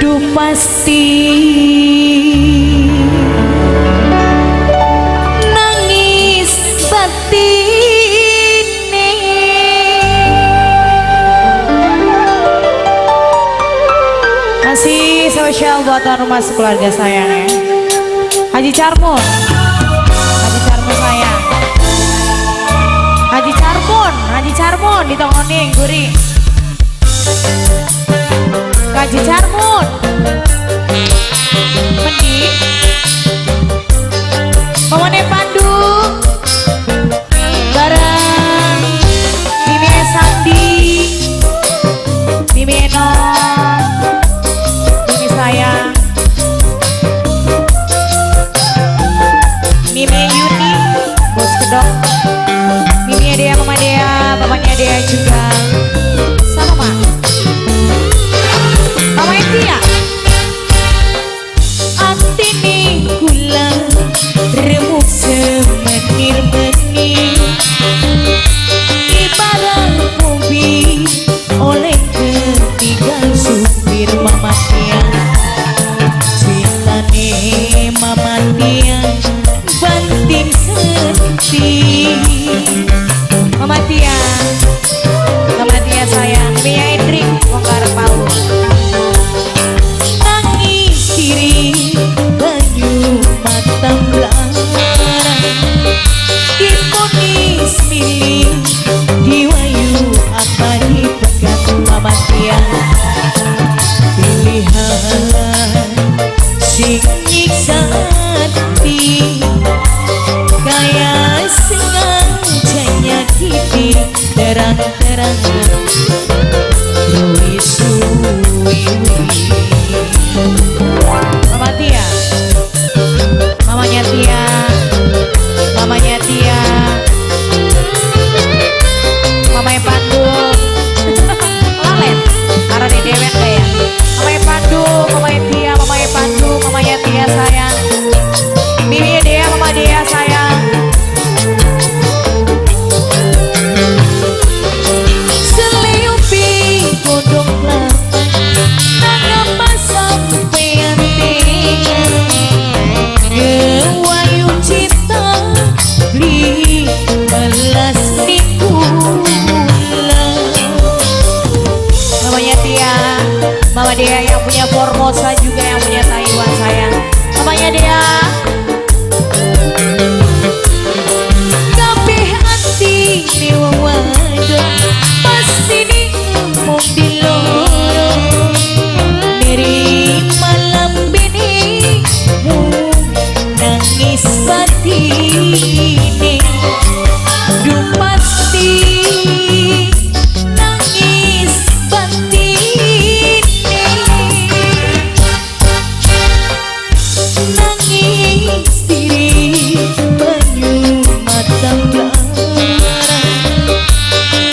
Duh pasti nangis batine. Masih spesial buat tuan rumah sekeluarga sayang ya. Haji Carmun, Haji Carmun sayang, Haji Carmun, Haji Carmun ditongoni guri. Haji Carmun, Mendi, Mamane Pandu, bareng Mimi Sandi, Mimi Eno, Mimi sayang, Mimi Yuni, Bos Kedok, Mimi Dea, Mama Dea, bapaknya Dea juga, sama Mama. Mama Tia. Atine kula remuk semenir-menir, ibarat mobil oleh ketiga supir. Mama Tia, cintane Mama Tia banting setir. Mama Tia, Mama Tia sayang, Mia Endrik, wong karep Palu. Nangis diri banyu mata belarang, diponis milih diwayu apa dipegat. Mama Tia, pilihan sing nyiksa hati, kaya sengaja nyakiti terang-terangan. Ruwi suwiwi. Mama Tia, mamanya Tia, mamanya Tia, mamanya Pandu, lalen, karena di dewek deh ya. Mamanya Pandu, mamanya Tia, mamanya Pandu, mamanya Tia sayang, Mimi Dea, Mama Dea sayang. Seliupi godong kelapa, nangapa sampean tega, ngewayu cinta beli belas nikula. Mamanya Tia, Mama Dea yang punya Formosa juga yang punya Taiwan sayang. Mamanya Dea. Kabeh atine wong wadon pasti diemong diloro, nerima lambene mung nangis batine. Duh pasti nangis batine, nangis diri banyu mata belarang,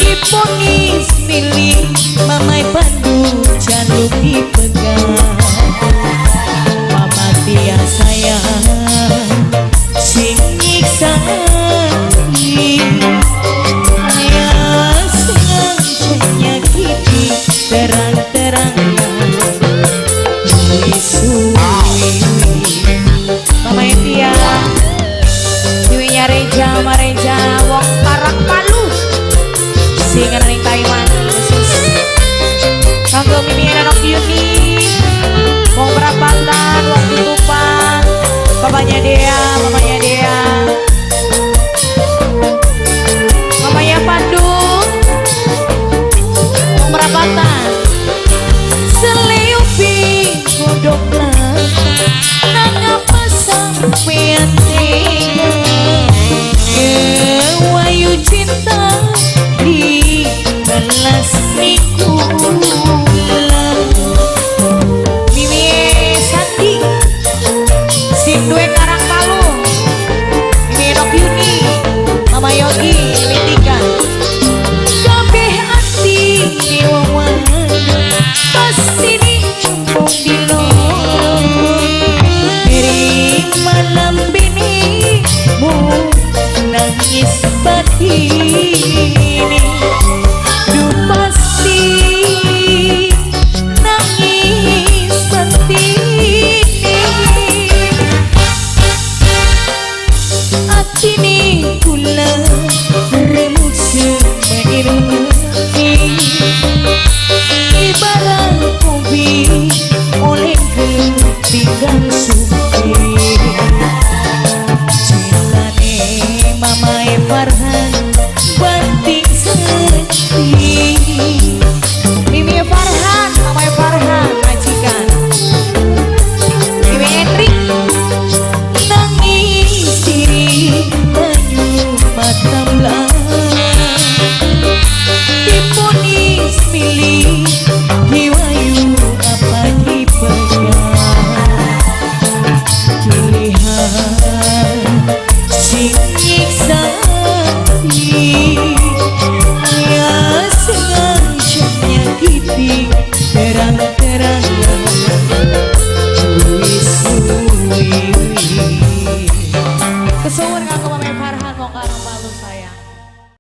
diponis milih mamai Pandu jaluk dipegang. Mama Tia sayang sing nyiksa hati, kaya sengaja nyakiti terang-terangan. Suwiwi. Mama Tia, Miminya Reja, Mama Reja, wong Parak Palu, sing ana ning Taiwan khusus. Kanggo Mimi Nanok Yuni, wong Perapatan, wong Tutupan, papanya Dea, mamanya Dea, mamanya Pandu, wong Perapatan. Terang-terangan wis suwi. Kesuwun kanggo Mamae Farhan mong karo Palu sayang.